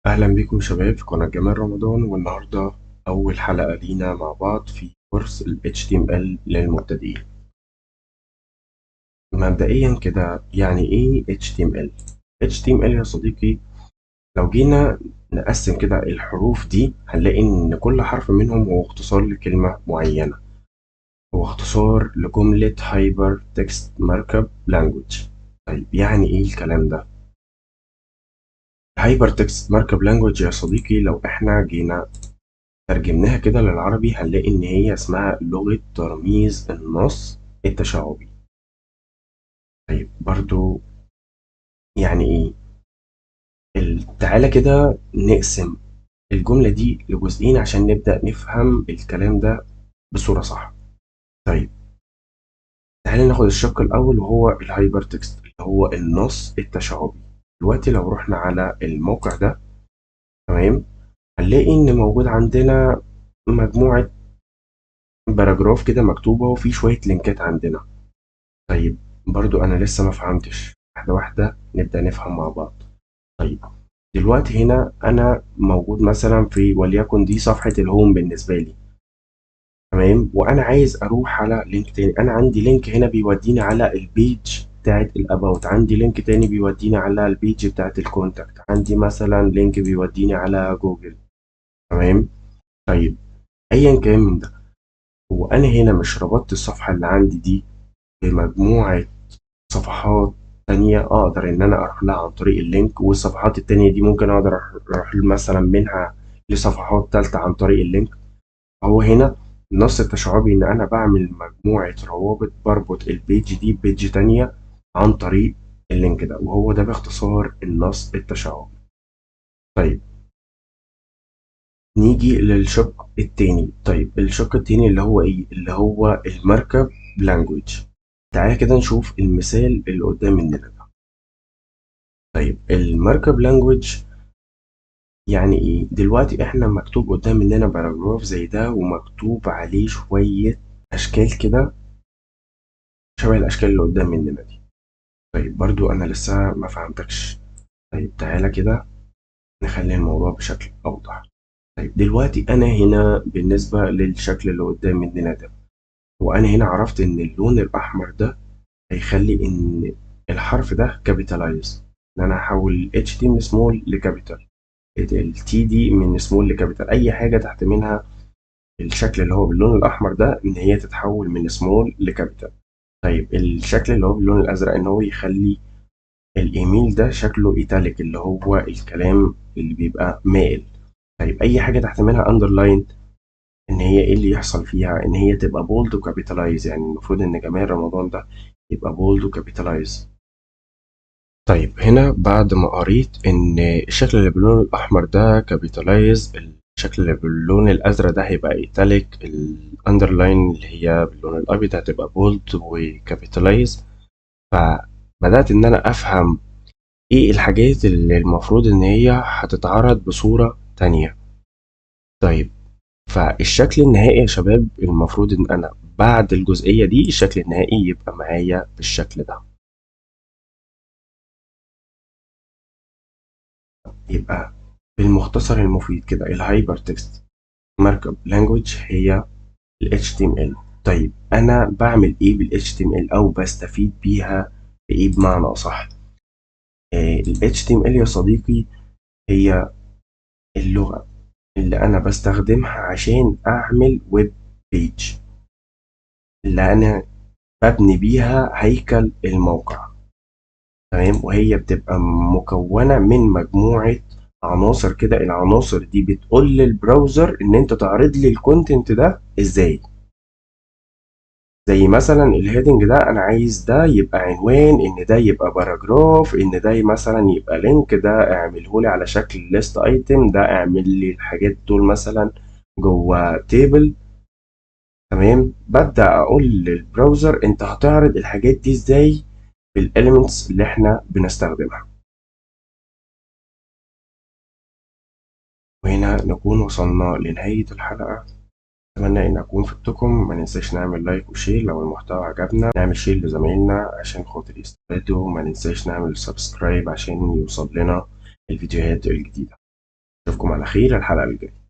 أهلا بكم شباب في قناة جمال رمضان، والنهاردة أول حلقة لينا مع بعض في كورس ال HTML للمبتدئين. مبدئيا كده يعني إيه HTML؟ HTML يا صديقي لو جينا نقسم كده الحروف دي هنلاقي إن كل حرف منهم هو اختصار لكلمة معينة، هو اختصار لجملة Hyper Text Markup Language. طيب يعني إيه الكلام ده؟ Hyper Text Markup Language يا صديقي لو احنا جينا ترجمناها كده للعربي هنلاقي ان هي اسمها لغة ترميز النص التشعبي. طيب برضو يعني ايه؟ تعالى كده نقسم الجملة دي لجزئين عشان نبدأ نفهم الكلام ده بصورة صح. طيب تعالى ناخد الشق الأول وهو ال hypertext اللي هو النص التشعبي. دلوقتي لو رحنا على الموقع ده تمام هنلاقي إن موجود عندنا مجموعة paragraph كده مكتوبة وفي شوية لينكات عندنا. طيب برضو أنا لسه ما فهمتش، واحدة واحدة نبدأ نفهم مع بعض. طيب دلوقتي هنا أنا موجود مثلا في وليكن دي صفحة ال home بالنسبة لي تمام، وأنا عايز أروح على link تاني. أنا عندي link هنا بيوديني على ال page بتاعت ال about، عندي link تاني بيوديني على ال page بتاعت ال contact، عندي مثلا link بيوديني على جوجل تمام. طيب ايا كان من ده، هو انا هنا مش ربطت الصفحة اللي عندي دي بمجموعة صفحات تانية اقدر ان انا اروح لها عن طريق ال link، والصفحات التانية دي ممكن اقدر اروح مثلا منها لصفحات تالتة عن طريق ال link. هو هنا النص التشعبي ان انا بعمل مجموعة روابط بربط ال page دي ب page تانية عن طريق ال link ده، وهو ده باختصار النص التشعبي. طيب نيجي للشق التاني. طيب الشق التاني اللي هو ايه؟ اللي هو ال markup language. تعالى كده نشوف المثال اللي قدام مننا ده. طيب ال markup language يعني ايه؟ دلوقتي احنا مكتوب قدام مننا paragraph زي ده ومكتوب عليه شوية اشكال كده شبه الاشكال اللي قدام مننا دي. طيب برضو انا لسه ما فهمتكش. طيب تعالى كده نخلي الموضوع بشكل اوضح. طيب دلوقتي انا هنا بالنسبة للشكل اللي قدام مننا ده، وانا هنا عرفت ان اللون الاحمر ده هيخلي ان الحرف ده capitalize، ان انا هحول H دي من small ل capital، ال T دي من small ل capital، اي حاجة تحت منها الشكل اللي هو باللون الاحمر ده ان هي تتحول من small ل capital. طيب الشكل اللي هو باللون الازرق ان هو يخلي الايميل ده شكله italic اللي هو الكلام اللي بيبقى مائل. طيب اي حاجه تحت منها underline ان هي ايه اللي يحصل فيها؟ ان هي تبقى bold و capitalize، يعني المفروض ان جمال رمضان ده يبقى bold و capitalize. طيب هنا بعد ما قريت ان الشكل اللي باللون الاحمر ده capitalize، الشكل اللي باللون الازرق ده هيبقى italic، ال underline اللي هي باللون الابيض هتبقى bold و capitalize، فبدات ان انا افهم ايه الحاجات اللي المفروض ان هي هتتعرض بصورة تانية. طيب فالشكل النهائي يا شباب المفروض ان انا بعد الجزئية دي الشكل النهائي يبقى معايا بالشكل ده. يبقى بالمختصر المفيد كده ال hypertext markup language هي ال HTML. طيب انا بعمل ايه بال HTML او بستفيد بيها بايه بمعنى اصح؟ ال HTML يا صديقي هي اللغة اللي أنا بستخدمها عشان أعمل web page، اللي أنا ببني بيها هيكل الموقع تمام، وهي بتبقى مكونة من مجموعة عناصر كده. العناصر دي بتقول لل browser إن أنت تعرض لي ال content ده إزاي. زي مثلا ال heading ده انا عايز ده يبقى عنوان، ان ده يبقى paragraph، ان ده مثلا يبقى link، ده اعمله لي على شكل list item، ده اعمل لي الحاجات دول مثلا جوه table تمام. ببدأ اقول لل browser انت هتعرض الحاجات دي ازاي بال elements اللي احنا بنستخدمها. وهنا نكون وصلنا لنهاية الحلقة. أتمنى إن أكون فدتكم. ما ننساش نعمل like و share لو المحتوى عجبنا، نعمل share لزمايلنا عشان خاطر يستفادوا، ما ننساش نعمل subscribe عشان يوصل لنا الفيديوهات الجديدة. أشوفكم على خير الحلقة الجاية.